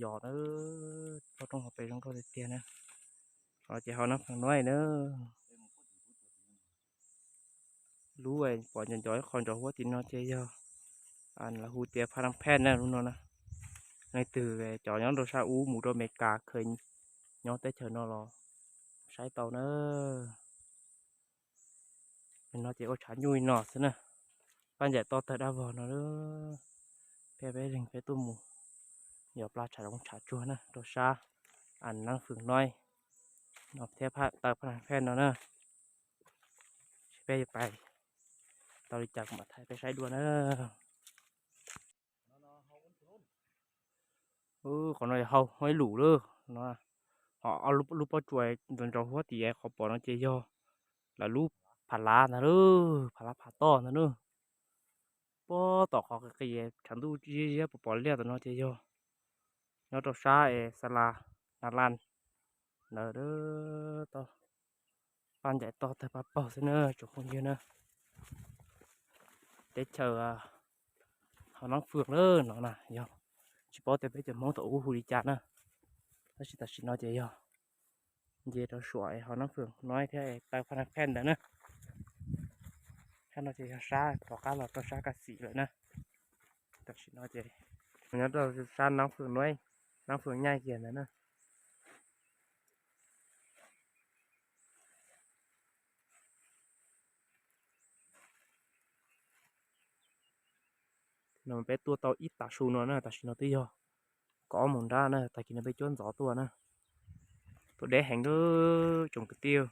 Yos na, toj roob hauv pes zoo nkauj tiag tiag na. Qhov no ces hauv Nab Feem Nuaib na. Lub pom nco nco ib qho ntsos huab tim no ces yog lawv hu tias Phaj Nab Pheej na lub no na. Leej twg cov nyob rau sab ub mus rau Amelikas kheev nyob teb chaws no los saib tau na. No ces ua tshav nyuj li no xwb na. Paj ncaim to tawg dab vog no. Peb peb leeg peb tuaj mus yos plas tshav zoov tshav tsuag na rau sab Nab Feem Nuaib no thiab taw Phaj Nab Pheej no na. Peb yuav pais tau li cas kuv mam thaij peb saib dua na. Qhov no yog hau ib lus lawm no. Ho lub pob tsuas ntxos ntxos huab tim qhov pom no ces yog lawv lub phav lav ntag lauj, phav lav phav toj ntag lauj. Puag tom qhov qis qis tshav ntuj ziab ziab pos pos liaj tom no ces yog nyob rau sab es xa las nas las ntawd. Paj ncaim to tawg paj paug xwb na tsoom phooj ywg na. Teb chaws hauv Nab Feem lawm no na yog tsis paub tias peb cov Hmoob thaum ub hu li cas na. Tab sis tam sim no ces yog nce rau suam hauv Nab Feem Nuaib thiab taw Phaj Nab Pheej ntawd na. Sab no ces yog sab rov qab los rau sab Kaj Xim lawm na. Tam sim no ces nyob rau sab Nab Feem Nuaib, Nab Feem Nyaij kiag ntawd na. No peb tuaj tau ib tav su no na, tam sim no twb yog kaum ob moos nrab na, tag kis no peb cuab ntxov tuaj na. Tuaj deb heev lawm tsoom kwv tij.